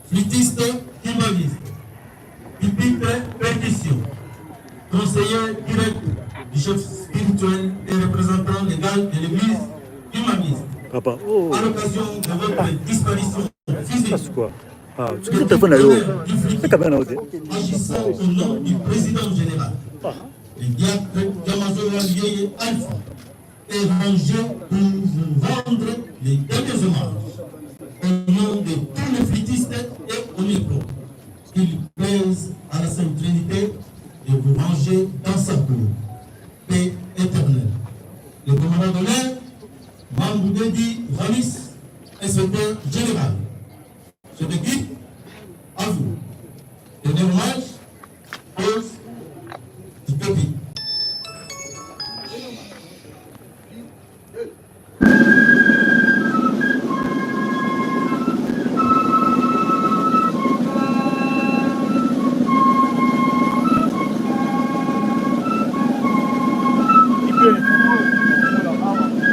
Flûtiste kimbanguiste, pupitre percussion, conseiller direct du chef spirituel et représentant légal de l'église kimbanguiste. Papa, oh. À l'occasion de votre disparition physique, Ah, quoi Ah, tu peux téléphone na yo. C'est caméra na yo te. agissant au nom du président général, le diacre Yamazola Yeye Alpha est rangé pour vous rendre les derniers hommages au nom de tous les flûtistes et au micro. Qu'il plaise à la Sainte Trinité de vous ranger dans sa cour. Paix éternelle. Le commandant d'honneur, Mamboudedi Ramis, inspecteur général. Chef d'équipe, à vous. Dernier hommage, pause, du peuple.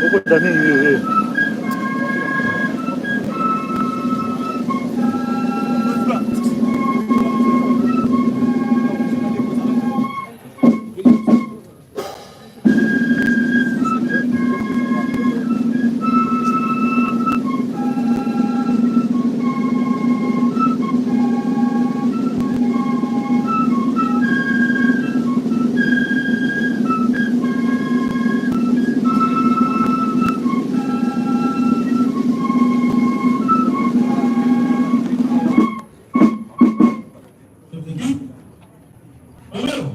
Okota mingi eh. Chef d'équipe, honneur.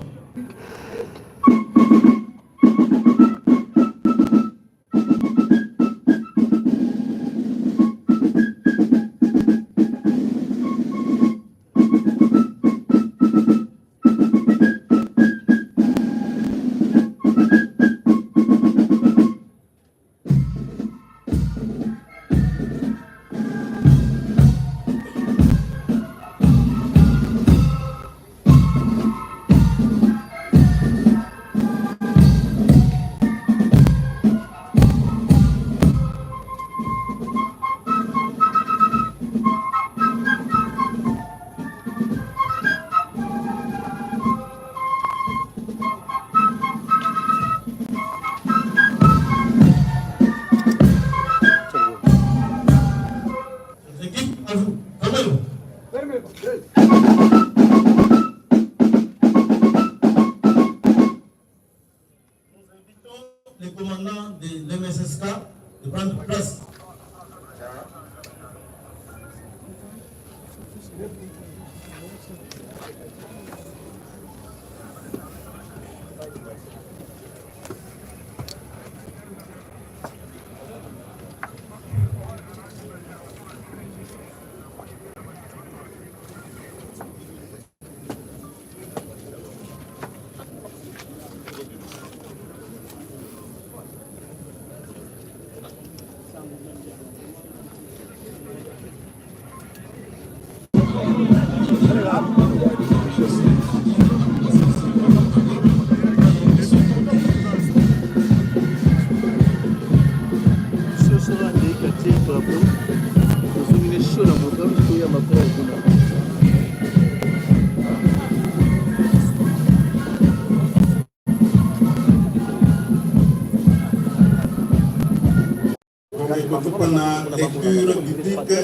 Mpo na lecture biblique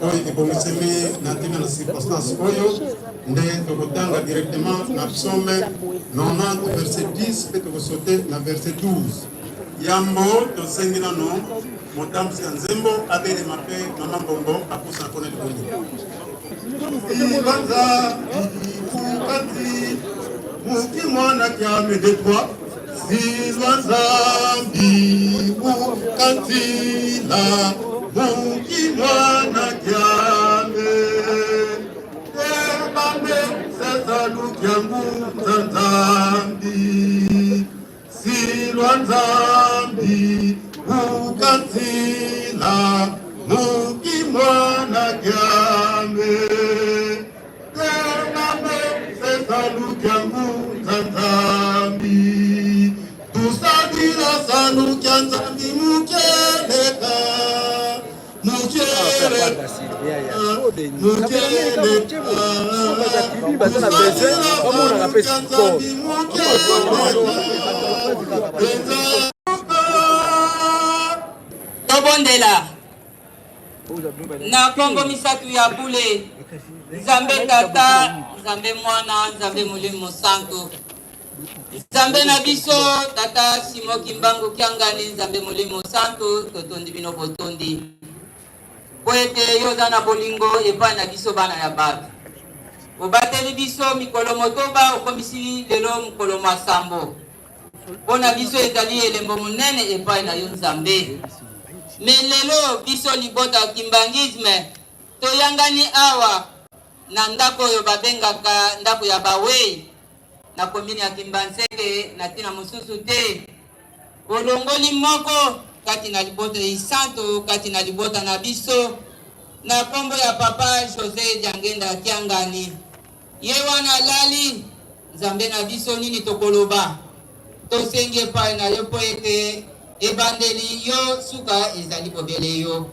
oyo ebongisami na ntina na circonstance oyo, nde tokotanga directement na psaume 90 verset 10 mpe tokosote na verset 12. Yambo tosengi nano motambwisi ya nzembo abelema mpe mama Mbombo apusana mpona libongo. Ibanza ikukati muki mwana kiame de toi silwa nzambi ukatila muki mwana kiame ebambe sesalukiangu nzambi Silwa Nzambi ukanzila muki mwana kyame Tename sesalu kyangu Nzambi Tusadila salu kya Nzambi mukeleka Mukeleka Mukeleka Tusadila salu kya Nzambi Tobondela na nkombo misato ya bule, Nzambe Tata, Nzambe Mwana, Nzambe Molimo Mosantu. Nzambe na biso Tata Simo Kimbangu Kiangani, Nzambe Molimo Santu, totondi bino botondi mpo ete yo oza na bolingo epai na biso bana ya bato. Obateli biso mikolo motoba, okomisi lelo mokolo mwa sambo. Mpo na biso ezali elembo monene epai na yo Nzambe. Me lelo biso libota Kimbanguisme toyangani awa na ndako oyo babengaka ndako ya bawei na komini ya Kimbanseke na ntina mosusu te. Bolongoli moko kati na libota esantu kati na libota na biso na kombo ya papa Jose Diangenda Kiangani. Ye wana alali, Nzambe na biso, nini tokoloba? Tosengi epai na yo mpo ete ebandeli yo, suka ezali bobele yo.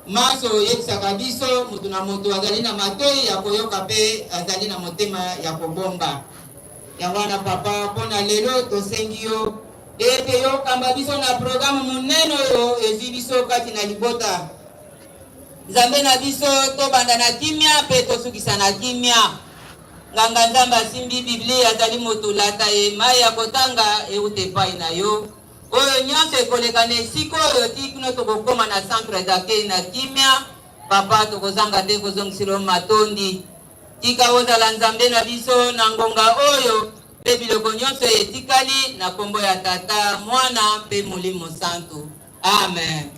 Manso oyebisaka biso, moto na moto azali na matoi ya koyoka mpe azali na motema ya kobomba. Yango wana papa, mpo na lelo tosengi yo ete yo okamba biso na programme monene oyo ezwi biso kati na libota. Nzambe na biso, tobanda na kimia mpe tosukisa na kimia. Nganga Nzambe asimbi Biblia, azali moto lata ye mai ya kotanga euta epai na yo. Oyo nyonso ekoleka na esika oyo tii kino tokokoma na centre d'accueil na kimia. Papa, tokozanga te kozongisela yo matondi. Tika ozala Nzambe na biso na ngonga oyo mpe biloko nyonso etikali, na kombo ya Tata, Mwana mpe Molimo Santu. Amen.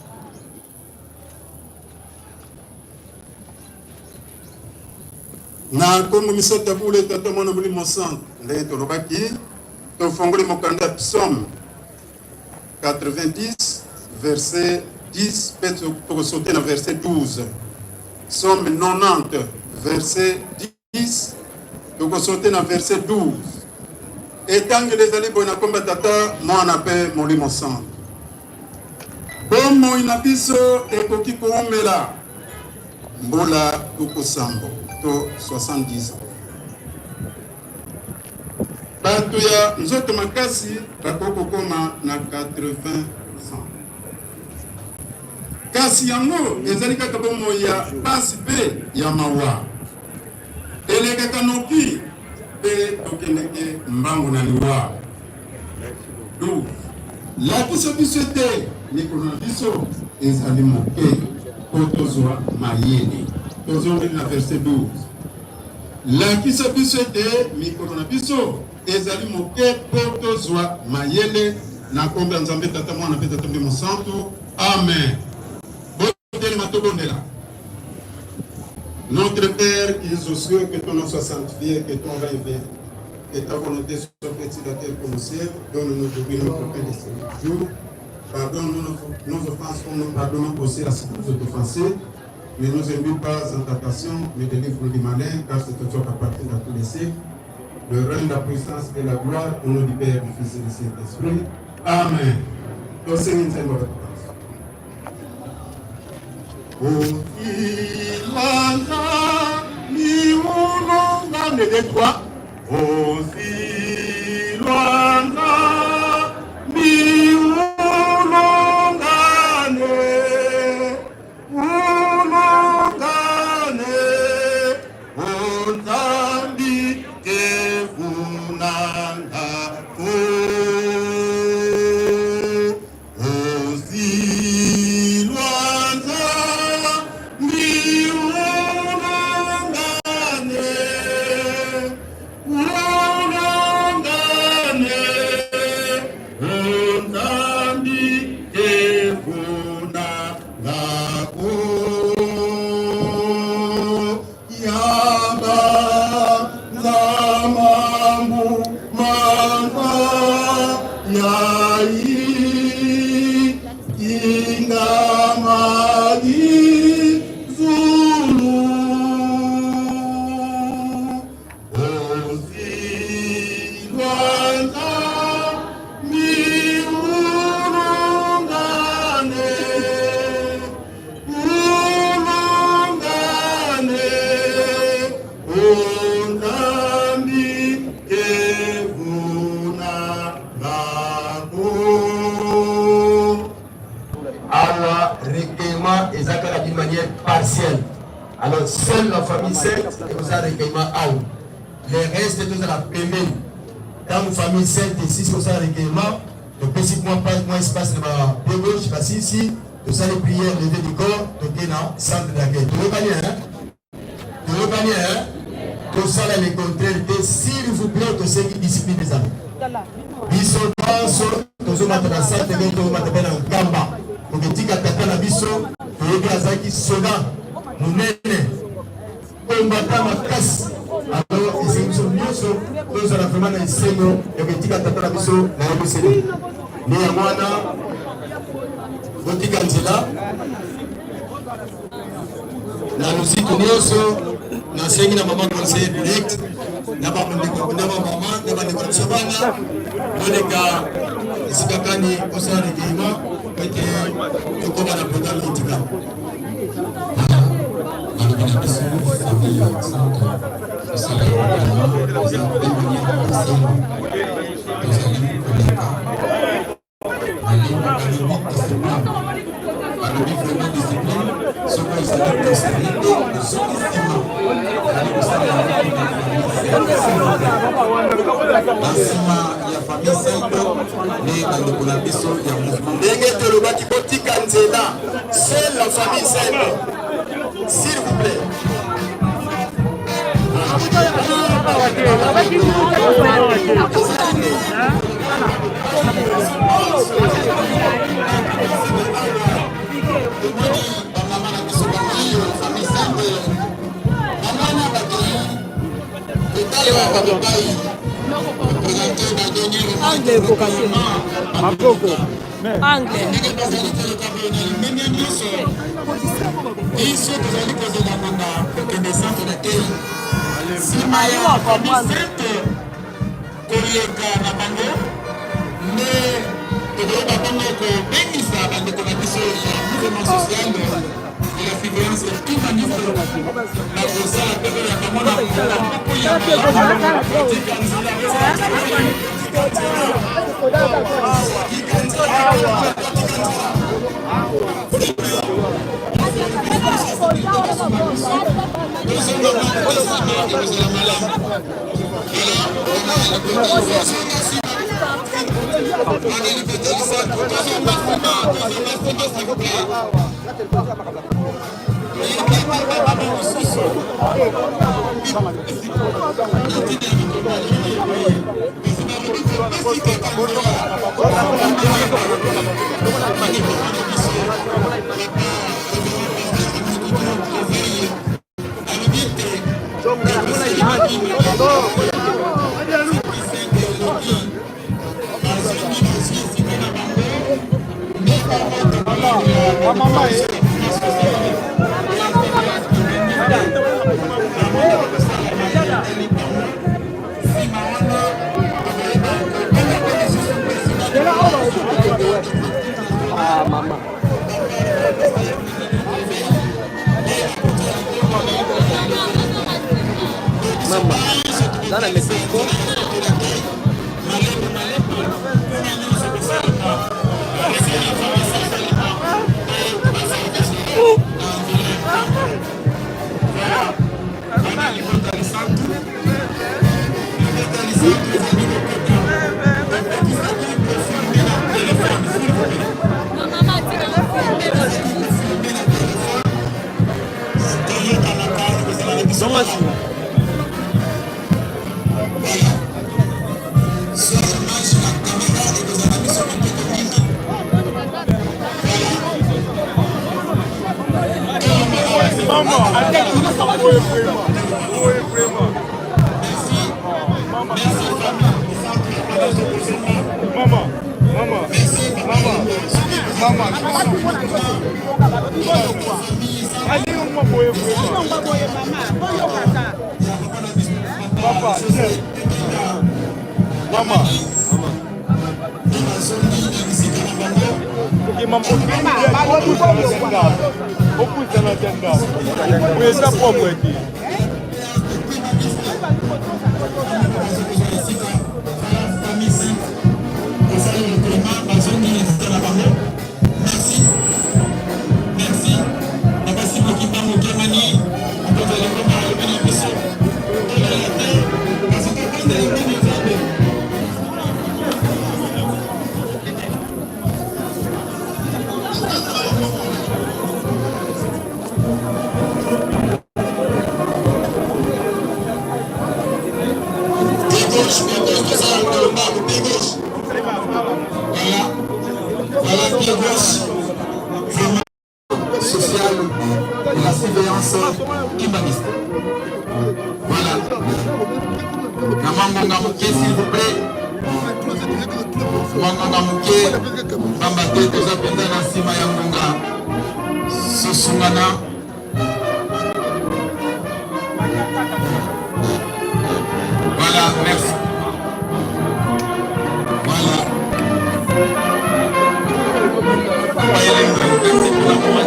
Na nkombo misato ya bule, Tata, Mwana, Molimo Santu, ndenge tolobaki, tofongoli mokanda ya Psaume 90 verset 10 mpe tokosote na verset 12. Psaume 90 verset 10 tokosote na verset 12. Etangeli ezali boye na nkombo ya Tata, Mwana mpe Molimo Santu. Bomoi na biso ekoki koumela mbula tuku sambo to 70 ans. Bato ya nzoto makasi bakoki kokoma na 80 ans. Kasi yango ezali kaka bomoi ya pasi mpe ya mawa. Elekaka noki mpe tokendeke mbangu na liwa. 12. Lakisa biso ete mikolo na biso ezali moke mpo tozwa mayele. Tozongeli na verset 12. Lakisa biso ete mikolo na biso ezali moke mpo tozwa mayele. Na nkombo ya Nzambe Tata, Mwana mpe Tata Molimo Mosantu. Amen. Botelema tobondela. Notre Père qui es aux cieux, que ton nom soit sanctifié, que ton règne vienne. Que ta volonté soit faite sur la terre comme au ciel. Donne-nous aujourd'hui notre pain de ce jour. Pardonne-nous nos, nos offenses comme nous pardonnons aussi à ceux qui nous ont offensés. Ne nous induis pas en tentation, mais délivre-nous du malin, car c'est à toi qu'appartient dans tous les siècles le règne, la puissance et la gloire, au nom du Père, du Fils et du Saint-Esprit. Amen. Tosengi nzembo bato banso. Osilanga miulungane de toi. Osilanga miulungane. Alors seule la famille sainte ekozala recueillement awa, le reste tozala pembeni. Ntango famille sainte esisi kosala recueillement, topesi mwa mwa espace na bapied gauche, basisi tosali prière, levée du corps, toke na centre d'accueil. Toyokani, hein? Toyokani, hein? Tosala le contraire te, s'il vous plaît. Tosengi discipline ezala. Biso nyonso tozomata na centre te, tozomata mpe na Nkamba toketika tata na biso. Toyebi azalaki soda monene, kombata makasi. Alors esengi biso nyonso tozala vraiment na esengo ya kotika tata na biso na yebiseli nde yango wana. Botika nzela na luzitu nyonso. Nasengi na mama conseiller direct, na bandeko, na bamama, na bandeko na biso bana, boleka esika kani kosala recueillement ete tokóma na programme etika. Balobi na biso famille sainte kosala recueillement eza de manière officielle. Tozali koleka malembe. Balobi discipline, balobi vraiment discipline. Soki ozali concerné te, ozongi nsima. Ozali kosala yango mpona famille sainte, s'il vous plaît. Na nsima ya famille sainte nde bandeko na biso ya mouvement. Ndenge tolobaki, botika nzela, seule la famille sainte, s'il vous plaît. Tomoni bamama na biso bango, famille sainte, bamama bakei kotala babipai représente badernier. Maboko. Ndenge bazali koleka boye na limemia nyonso, biso tozali kozela ngonga kokende centre d'accueil. Nsima ya famille sainte koleka na bango nde tokoyeba bongo kobengisa bandeko na biso ya mouvement social de la surveillance kimbanguiste. Bakosala mpe ya bango na ngonga moko ya tika nzela, tika nzela, tika nzela, tika nzela. Tozonga nsima, ekozala malamu. Tozonga nsima, tozonga nsima, tozonga nsima, s'il vous plaît. Baba mosusu na ntina ya mikro, kasi balobi topesi kaka nzela bandeko na biso. Papa révérend pasteur Mokutu Réveil alobi ete ekosalema nini. Elobi bazongi, bazwi esika na bango nde bango. Nsima wana tokoyeba kobenga mpe lisusu président. Ah, mama. Mama. Za na maîtrise ko. Malembe malembe mpona nyonso kosalema. Na nzela ya voilà, libota lisantu, libota lisantu ezali kokota. Bapekisaki kofilmer na téléphone, s'il vous plaît. Bapekisaki kofilmer na téléphone. Toyokanaka, ekozala na biso. Zonga nsima. Voilà, soit image na caméra ekozala biso kitoko mingi. Voilà. Maman, oui, vraiment. Oui, vraiment. Merci. Merci, famille au centre. Maman, maman, Merci. Maman, maman. Allez, on m'a vraiment. Papa, tiens. Maman. Ok, maman, opusana te ndako. Oyo eza propre te. Famille sainte osali recueillement, bazongi na esika na bango. Merci, merci. Papa Simo Kimbangu Kiangani. Sociale de la surveillance kimbanguiste. Voilà. Na mangonga moke, s'il vous plaît. Mangonga moke, pamba te toza mpenza na nsima ya ngonga. Sosungana. Voilà, merci. Voilà. Merci pour la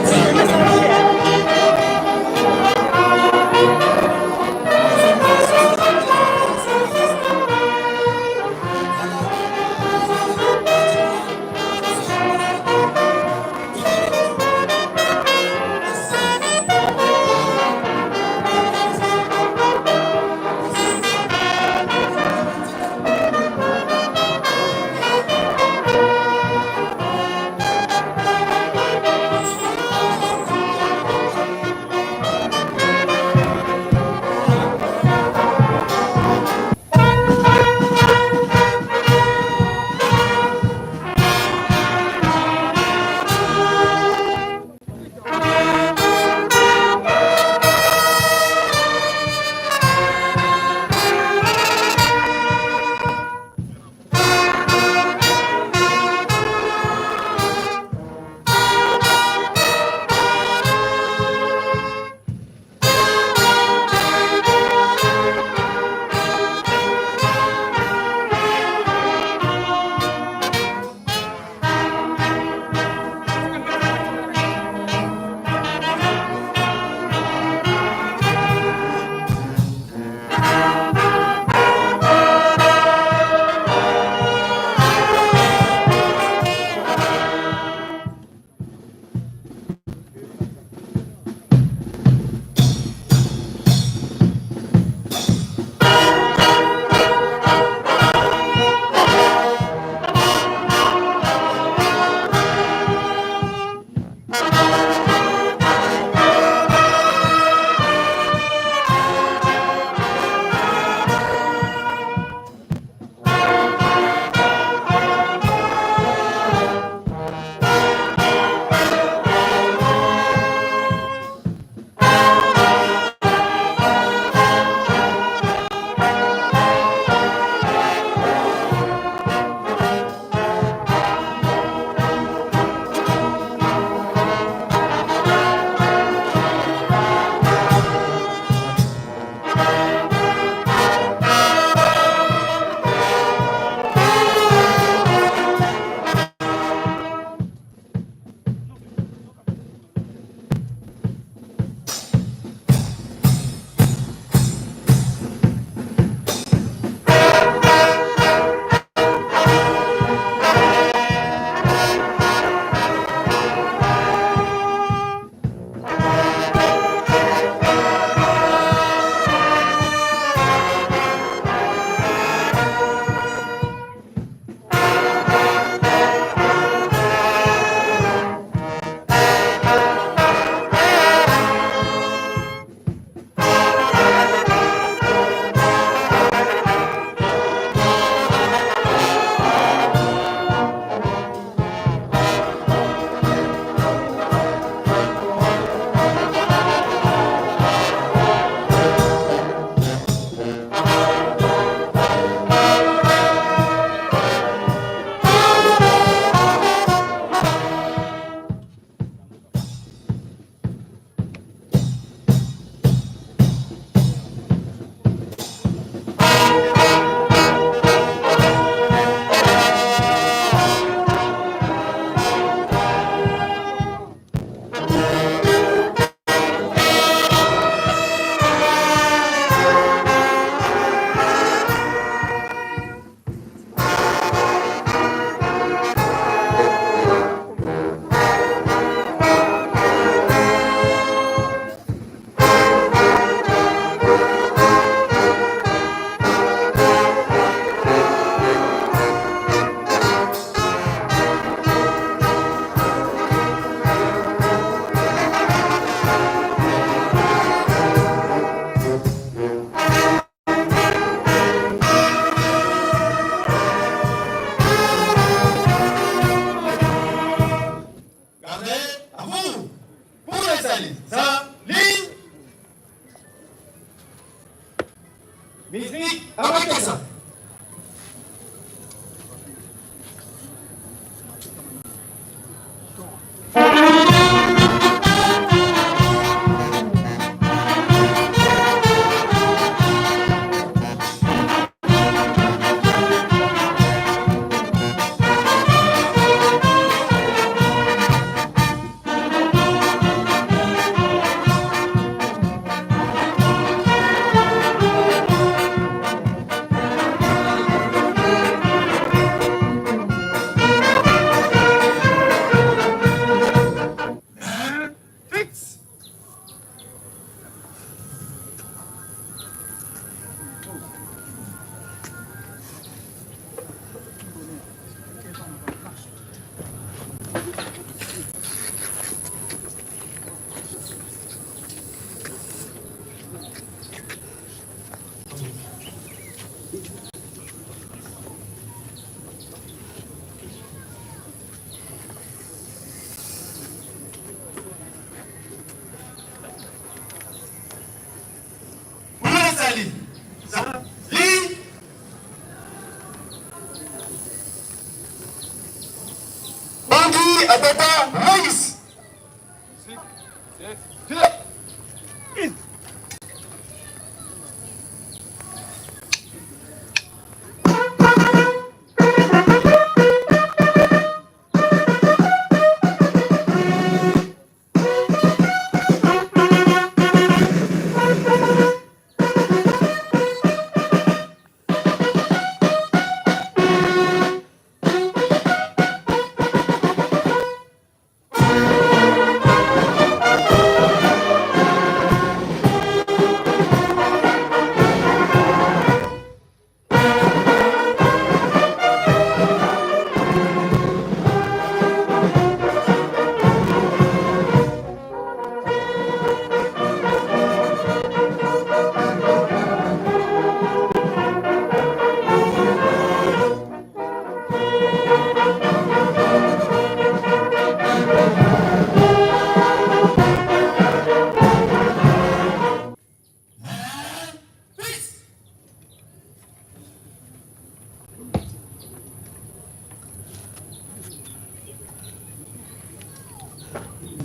Atata Moïse.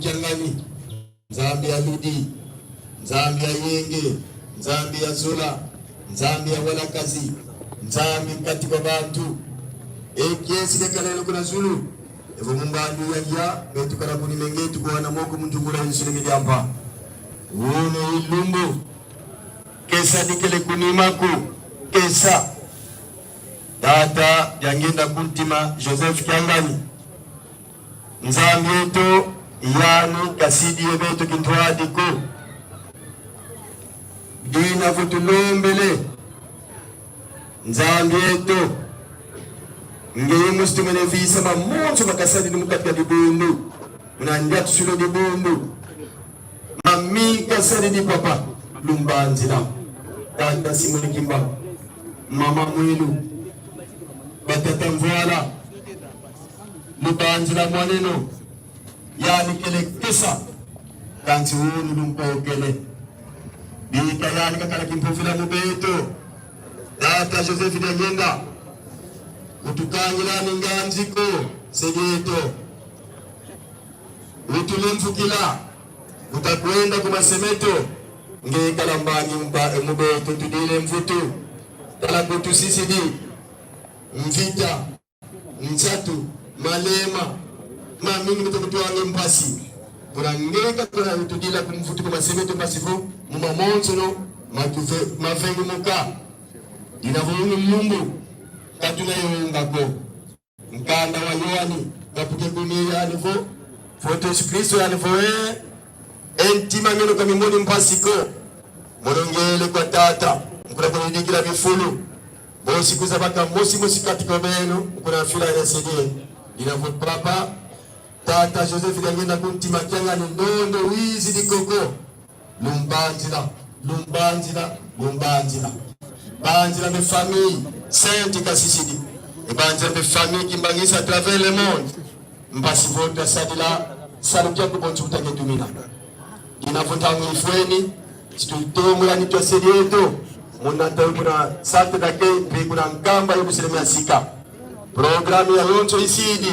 Kiangani, Nzambe ya Ludi, Nzambe ya Yenge, Nzambe ya Zola, Nzambe ya Walakazi, Nzambe nkati kwa bantu ekiesi kekalelo kuna Zulu evo mumbandu ya ya metukala kuni mengetu kuwana moko munjungula insuli midyampa uno ilumbu kesa dikele kunimaku kesa tata Diangienda Kuntima Joseph Kiangani Nzambi yetu yani kasidi yebetu kintwadiko dina vutulombele Nzambi yetu ngeye musitumene visa mamonso makasadi nimukati dibundu munandia tusulo dibundu mami kasadi di papa lumbanzila tata Simoni Kimba mama Mwilu batata Mvwala lubanzila mwaneno yani kelekesa kanti unu lumpokele bika yani kakala kimpofila mubeto tata Joseph Diangienda utukangila ninganziko segeto utulimfukila utakwenda kumasemeto ngekalambangi mubeto tudile mfutu tala kutu sisidi mvita mchatu malema mamingi mutokutwange mpasi kuna kuna utudila kumfutu kumasemeto mpasifu mumamonsono mafengu muka dinavunu mulungu katuna yongako nkanda wa Yohani kapuke kumi yanivo foto Yesu Kristo yanivo entima ngeno kamimoni mpasiko molongele kwa tata nkuna kunidikila bifulu bosi kuzabaka mosi mosi katika beno nkuna fila ya sedie dinavo papa tata Joseph Diangienda kuntima kyanga ni ndondo wizi dikoko lumbanzila lumbanzila lumbanzila banzila me famille sainte kasisidi e banzila me famille kimbangisa à travers le monde mpasi voto asadila salukia kubonzi kutaketumina dinavutangu ifweni situtomula ni twasedieto munanta kuna sante dake pe kuna nkamba yokuselemea sika programu ya yonso isidi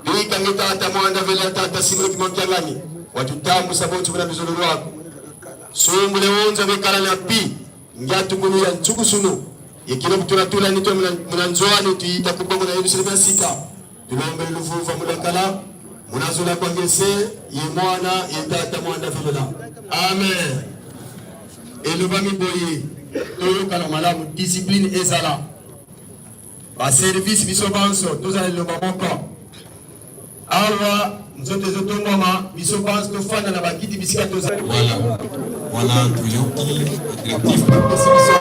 bikange tata mwanda vela tata simule kimokyangani watutambusa bonso kuna luzolo lwako sumbule wonzo bekala na pi ngiatukulu ya ntsukusunu ikilo kutulatula nito munanzoani tuita kubongo na yerusalemu sika tulombe luvuva mulakala munazula kwangese ye mwana ye tata mwanda velela amen elobami boye toyokana malamu discipline ezala ba service biso banso tozala liloba moko awa nzoto ezotongwama biso banso tofanda na bakiti bisika tozali. Voilà, voilà toyoki directive bapesi biso.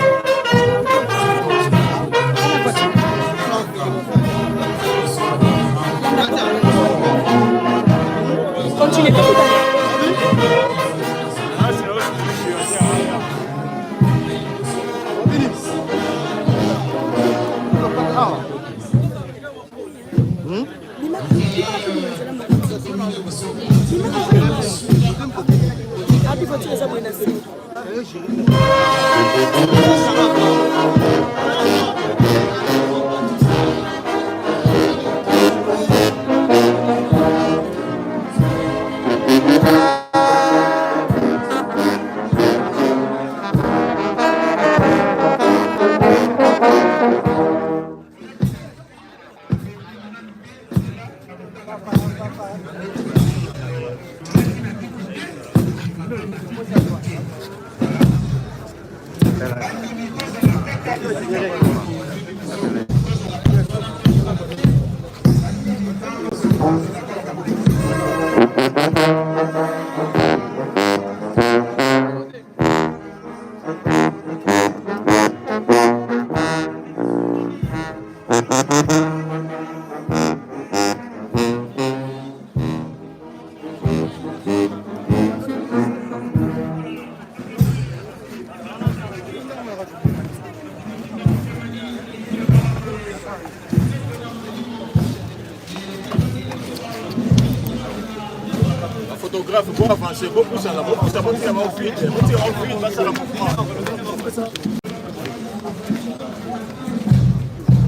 Photographe, bon avancer, bon pousse à la, bon pousse à, bon pousse à, bon vite, bon tire en vite, passe à la mouvement.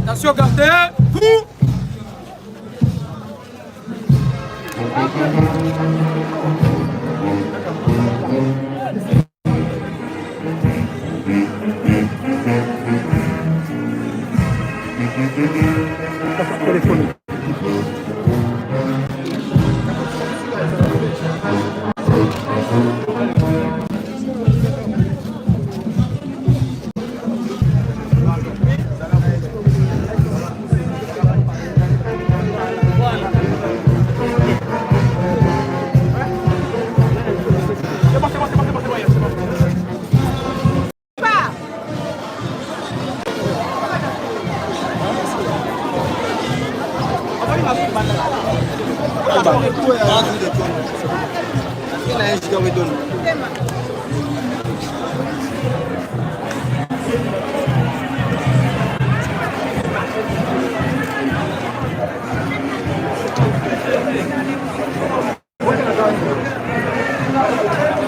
Attention, gardez, vous. Téléphone.